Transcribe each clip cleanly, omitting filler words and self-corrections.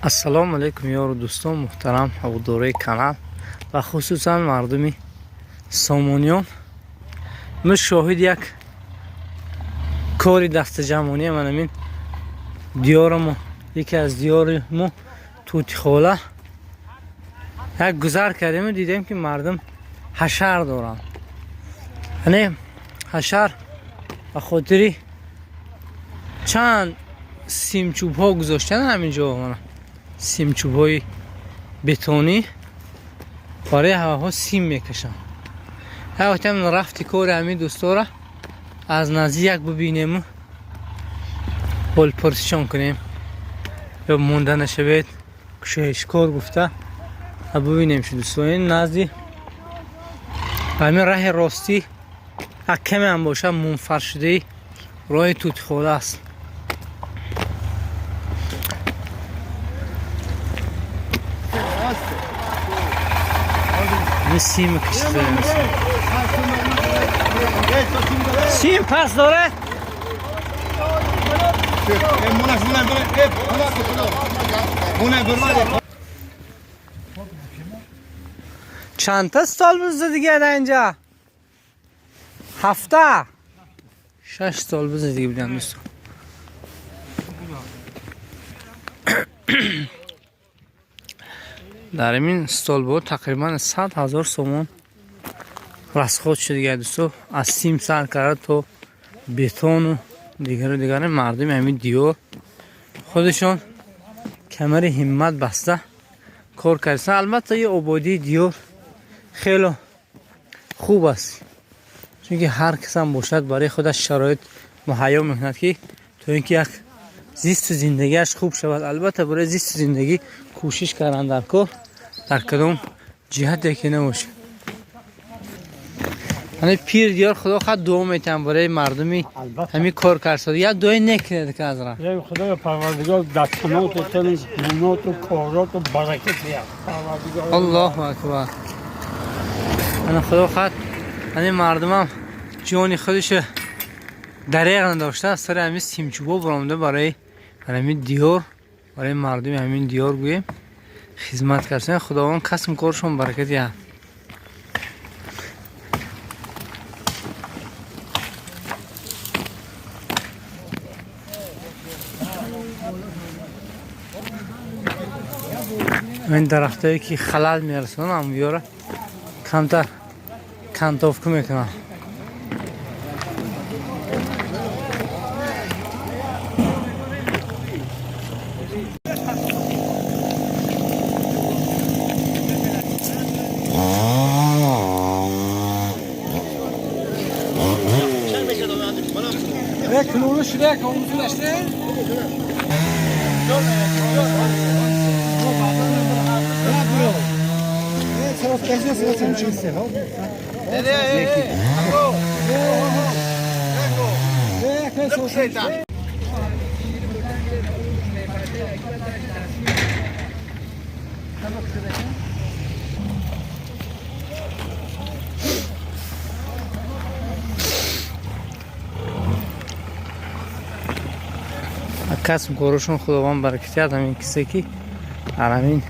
Ассалому алайкум, ёру дӯстон, муҳтарам ҳаводораи канал ва хусусан мардуми Сомониён. Мо шоҳиди як кори дастаҷамъонӣ манамин диёрамо, яке аз диёри мо Тутихола як гузар кардему дидем, ки мардум ҳашар доранд. Яъне ҳашар ба хотири чанд симчӯбҳо гузоштан ҳамин ҷо, мана симчӯбҳои бетонӣ барои ҳаваҳо сим мекашанд. Як вақтам рафти кори ҳамин дӯстора аз наздик як бибинему ҳолпурсишон кунем ё монда нашавед, кушоишкор гуфта бибинем шу дӯстон. Ин назди ҳамин раҳи ростӣ як каме ҳам бошад мунфаршудаи роҳи Тутихола аст. Сим кашида, сим пас дорад. Чандта стол бизда дига дар инҷа? Ҳафта шаш стол бизда дига буданд, дӯстон. Дар ин столбо тақрибан 100 000 сомон расход шудига, дӯсто, аз сим сар карда то бетону дигару дигари. Мардуми ҳамин диёр худашон камари ҳиммат баста кор кардасан. Албатта, ин ободии диёр хело хуб аст, чунки ҳар касам бошад, барои худаш шароит муҳайё мекунад, ки то ин ки як зисту зиндагиаш хуб шавад. Албатта, барои зисту зиндагӣ кӯшиш кардан дар кор, дар кадом ҷиҳате ки набошад. Ҳамин пир диёр, худо хад дуо метиҳам барои мардуми ҳамин кор карсода, як дуои некунед ки азра. Худоё Парвардигор, дар таноту тани короту баракат диҳад. Парвардигор. Аллоҳу акбар. Ана худо хад ҳамин мардумам ҷони худашо дареғ надошта, аз сари ҳамин симчӯбо баромада барои ҳамин диёр, барои мардуми ҳамин диёр гӯем хизмат кардсан. Худованд касм коршон баракат диҳад. Ин дарахтое ки халал мерасонанд, амёра камтар кантовка мекунанд. Касб корушон худованд баракат диҳад. Ҳамин кисе ки дар ҳамин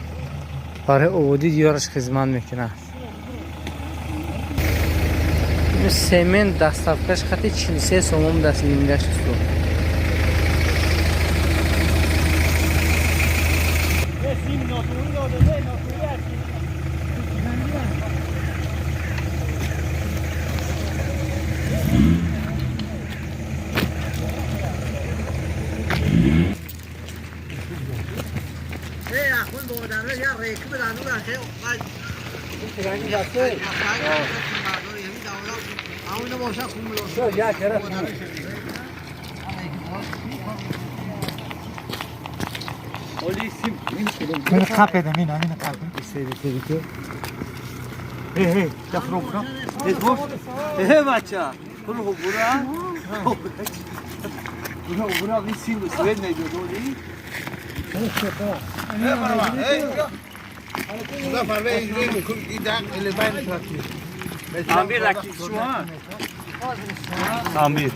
барои ободӣ диёраш хизмат мекунад. Семент доставкаш хати 43 сомон даст лингаш устод. Meni qapeda, meni, meni qapi. Hey, hey, бача, бура бура бура сим свет медододи. Амир шумо. Амир.